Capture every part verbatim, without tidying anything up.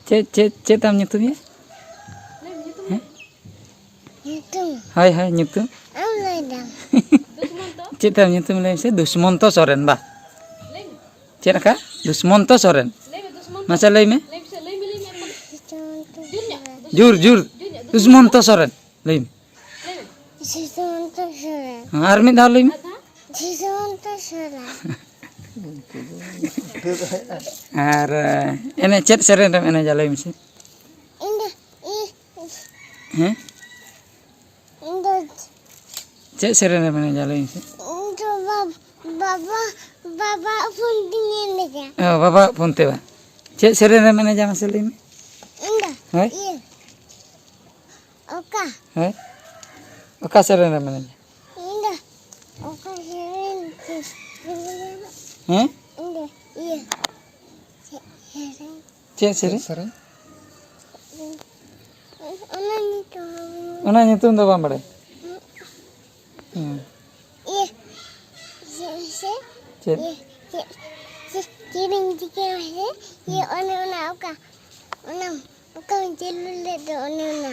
ᱪᱮᱫ, ᱪᱮᱫ, ᱪᱮᱫ ᱛᱟᱢ ᱧᱩᱛᱩᱢ ᱭᱟ? ᱦᱮᱸ? ᱧᱩᱛᱩᱢ? ᱦᱳᱭ, ᱦᱳᱭ, ᱧᱩᱛᱩᱢ᱾ ᱟᱢ ᱞᱟᱹᱭ ᱫᱟᱢ᱾ ᱪᱮᱫ ᱛᱟᱢ ᱧᱩᱛᱩᱢ ᱞᱟᱹᱭ ᱢᱮᱥᱮ? ᱫᱩᱥᱢᱚᱱᱛᱚ ᱥᱚᱨᱮᱱ, ᱵᱟ᱾ ᱪᱮᱫ ᱞᱮᱠᱟ? ᱫᱩᱥᱢᱚᱱᱛᱚ ᱥᱚᱨᱮᱱ᱾ ᱢᱟᱥᱮ ᱞᱟᱹᱭ ᱢᱮ᱾ ᱫᱩᱥᱢᱚᱱᱛᱚ ᱥᱚᱨᱮᱱ᱾ ᱡᱳᱨ, ᱡᱳᱨ᱾ ᱫᱩᱥᱢᱚᱱᱛᱚ ᱥᱚᱨᱮᱱ᱾ ᱞᱟᱹᱭ ᱢᱮ᱾ ᱥᱩᱥᱚᱱᱛᱚ ᱥᱚᱨᱮᱱ᱾ ᱦᱮᱸ, ᱟᱨ ᱢᱤᱫ ᱫᱷᱟᱣ ᱞᱟᱹᱭ ᱢᱮ᱾ ᱥᱩᱥᱚᱱᱛᱚ ᱥᱚᱨᱮᱱ᱾ ᱟᱨ, ᱮᱱᱮᱡ, ᱪᱮᱫ ᱥᱮᱨᱮᱧ ᱨᱮᱢ ᱮᱱᱮᱡᱟ, ᱞᱟᱹᱭ ᱢᱮᱥᱮ? ᱤᱧ ᱫᱚ, ᱤ-, ᱦᱮᱸ? ᱤᱧ ᱫᱚ, ᱪᱮᱫ ᱥᱮᱨᱮᱧ ᱨᱮᱢ ᱮᱱᱮᱡᱟ, ᱞᱟᱹᱭ ᱢᱮᱥᱮ? ᱤᱧ ᱫᱚ ᱵᱟ-, ᱵᱟᱵᱟ, ᱵᱟᱵᱟ ᱯᱷᱳᱱ ᱛᱤᱧ ᱮᱱᱮᱡᱟ᱾ ᱚ, ᱵᱟᱵᱟᱣᱟᱜ ᱯᱷᱳᱱ ᱛᱮ ᱵᱟ? ᱪᱮᱫ ᱥᱮᱨᱮᱧ ᱨᱮᱢ ᱮᱱᱮᱡᱟ, ᱢᱟᱥᱮ ᱞᱟᱹᱭ ᱢᱮ? ᱤᱧ ᱫᱚ, ᱦᱳᱭ? ᱤᱭᱟᱹ, ᱚᱠᱟ? ᱦᱮᱸ? ᱚᱠᱟ ᱥᱮᱨᱮᱧ ᱨᱮᱢ ᱮᱱᱮᱡᱟ? ᱤᱧ ᱫᱚ ᱚᱠᱟ ᱥᱮᱨᱮᱧ ᱪᱮᱫ ᱥᱮᱨᱮᱧ? ᱦᱮᱸ? ᱤᱧ ᱫᱚ ᱤᱭᱟᱹ ᱥᱮ-, ᱥᱮᱨᱮᱧ᱾ ᱪᱮᱫ ᱥᱮᱨᱮᱧ? ᱪᱮᱫ ᱥᱮᱨᱮᱧ? ᱚᱱᱟ ᱧᱩᱛᱩᱢ ᱦᱚᱸ ᱵᱟᱹᱧ ᱚᱱᱟ ᱧᱩᱛᱩᱢ ᱫᱚ ᱵᱟᱢ ᱵᱟᱲᱟᱭᱟ? ᱦᱩᱸ᱾ ᱦᱮᱸ᱾ ᱤᱭᱟᱹ ᱥᱮ, ᱥᱮ, ᱪᱮᱫ? ᱤᱭᱟᱹ, ᱪᱮᱫ, ᱪᱮᱫ, ᱪᱮᱫ ᱤᱧ ᱪᱤᱠᱟᱹᱭᱟ ᱢᱟᱥᱮ? ᱤᱭᱟᱹ, ᱦᱩᱸ᱾ ᱚᱱᱮ ᱚᱱᱟ ᱚᱠᱟ, ᱚᱱᱟ ᱚᱠᱟᱢ ᱪᱟᱹᱞᱩ ᱞᱮᱫ ᱫᱚ, ᱚᱱᱮ ᱚᱱᱟ᱾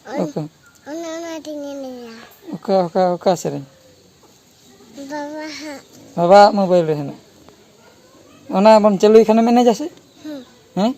ᱚᱱ-, ᱚᱠᱟ? ᱚᱱᱮ ᱚᱱᱟ ᱛᱤᱧ ᱮᱱᱮᱡᱟ᱾ ᱚᱠᱟ, ᱚᱠᱟ, ᱚᱠᱟ ᱥᱮᱨᱮᱧ? ᱵᱟᱵᱟ ᱦᱟᱸᱜ᱾ ᱵᱟᱵᱟᱣᱟᱜ ᱢᱳᱵᱟᱭᱤᱞ ᱨᱮ ᱦᱮᱱᱟᱜ᱾ ᱚᱱᱟ ᱵᱚᱱ ᱪᱟᱹᱞᱩᱭ ᱠᱷᱟᱱᱮᱢ ᱮᱱᱮᱡᱟ ᱥᱮ? ᱦᱩᱸ᱾ ᱦᱮᱸ?